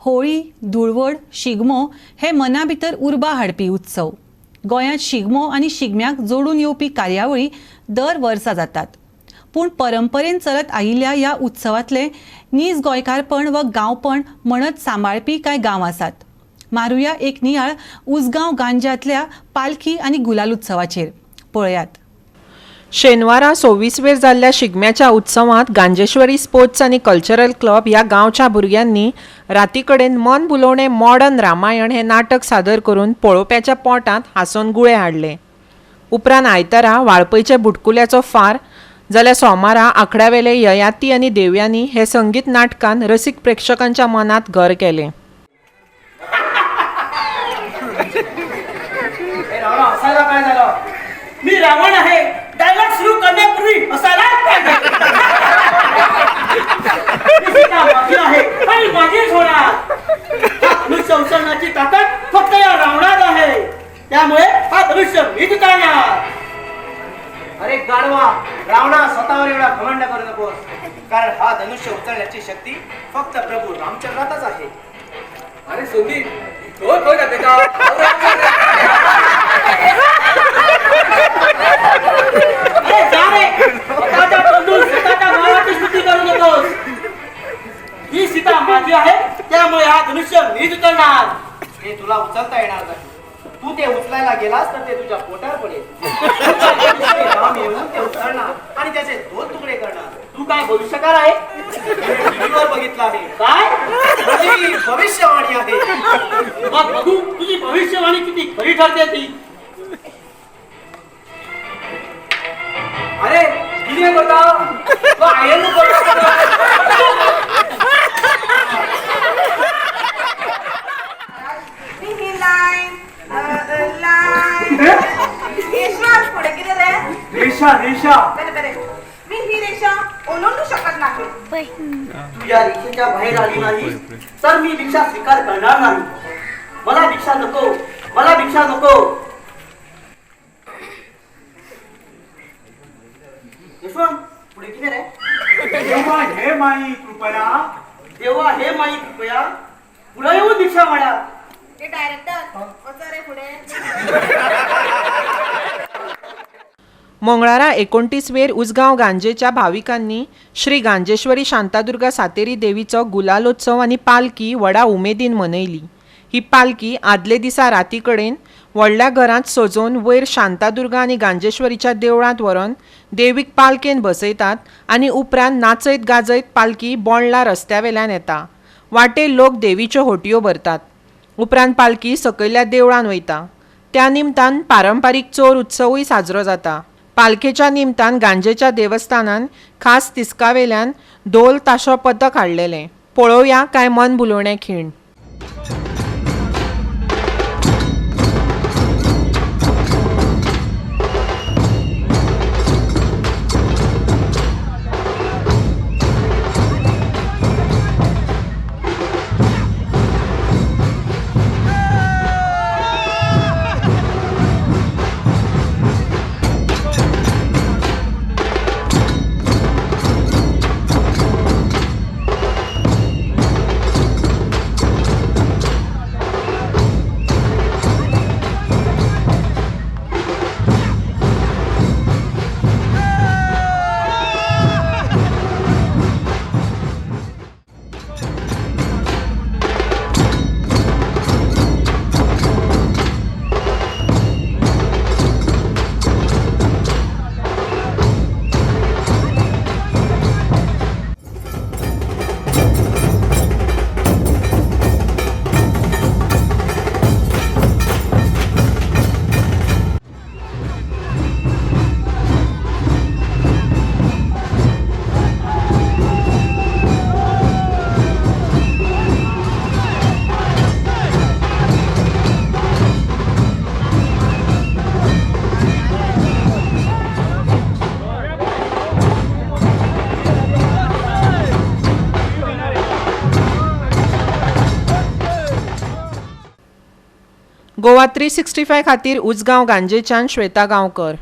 होळी, धुळवड, शिगमो हे मना भितर उर्बा हाडपी उत्सव. गोंयांत शिगमो आनी शिगम्याक जोडून येवपी कार्यावळी दर वर्सा जातात. पूण परंपरेन चलत आयिल्ल्या ह्या उत्सवांतलें नीज गोंयकारपण व गांवपण म्हणत सांबाळपी कांय गांव आसात. मारुया एक नियाळ उसगांव गांज्यांतल्या पालखी आनी गुलाल उत्सवाचेर. पळयात. शेनवारा 26 वेर जाल्ल्या शिगम्याच्या उत्सवांत गांजेश्वरी स्पोर्ट्स आनी कल्चरल क्लब ह्या गांवच्या भुरग्यांनी राती कडेन मन भुलोवणें मॉडर्न रामायण हें नाटक सादर करून पळोवप्याच्या पोटांत हांसोवन गुळे हाडले. उपरांत आयतारा वाळपयचे बुटकुल्याचो फार जाल्यार सोमारा आखड्यावेले ययाती आनी देवयानी हे संगीत नाटकान रसीक प्रेक्षकांच्या मनांत घर केलें. मी रावण आहे. डायलॉग सुरू करण्यापूर्वी असायला आहे आणि माझीच होणार. धनुष्य उचलण्याची ताकद फक्त या रावणात आहे, त्यामुळे हा धनुष्य मीच उचलणार. अरे गाढवा, रावणा स्वतःवर एवढा घमंड करू नकोस, कारण हा धनुष्य उचलण्याची शक्ती फक्त प्रभू रामचंद्रातच आहे. अरे संदीप, तो जाते का? अरे जा रे, स्वतःच्या बंधू स्वतःच्या भावाची स्तुती करू नकोस. ही सीता माझी आहे, त्यामुळे हा धनुष्य मीच उचलणार. ते तुला उचलता येणार नाही. तू ते उचलायला गेलास तर ते तुझ्या पोटावर पडेल. राम येऊन ते उचलणार आणि त्याचे 2 तुकडे करणार. तू काय भविष्यकार आहे? टीव्हीवर बघितलं आहे. काय तुझी भविष्यवाणी आहे? मग बघू तुझी भविष्यवाणी किती खरी ठरते ती. अरे किती करता तो आयन करता. रेषा रेषा मी ही रेषा ओलांडू शकत नाही. तुझ्या रेषेच्या बाहेर आली नाही तर मी भिक्षा स्वीकार करणार नाही. मला भिक्षा नको, मला भिक्षा नको. यशवंत, पुढे किती रे? देवा हे माई कृपया, देवा हे माई कृपया, पुढे येऊन भिक्षा माडा. ते डायरेक्टर वचा रे पुढे. मंगळारा 29 वेर उसगांव गांजेच्या भाविकांनी श्री गांजेश्वरी शांतादुर्गा सातेरी देवीचो गुलालोत्सव आनी पालखी व्हडा उमेदीन मनयली. ही पालखी आदले दिसा राती कडेन व्हडल्या घरांत सजोवन वयर शांतादुर्गा आनी गांजेश्वरीच्या देवळांत व्हरून देवीक पालखेन बसयतात आनी उपरांत नाचयत गाजयत पालखी बोंडला रस्त्यावेल्यान येता. वाटेर लोक देवीच्यो होटयो भरतात. उपरांत पालखी सकयल्या देवळांत वयता. त्या निमतान पारंपारीक चोर उत्सवूय साजरो जाता. पालखेच्या निमतान गांजेच्या देवस्थानान खास तिस्कावेल्यान धोल ताशो पथक हाडलेलें. पळोवया कांय मन भुलोवणें खीण. गोवा 365 खातीर उसगांव गांजेच्यान श्वेता गांवकर.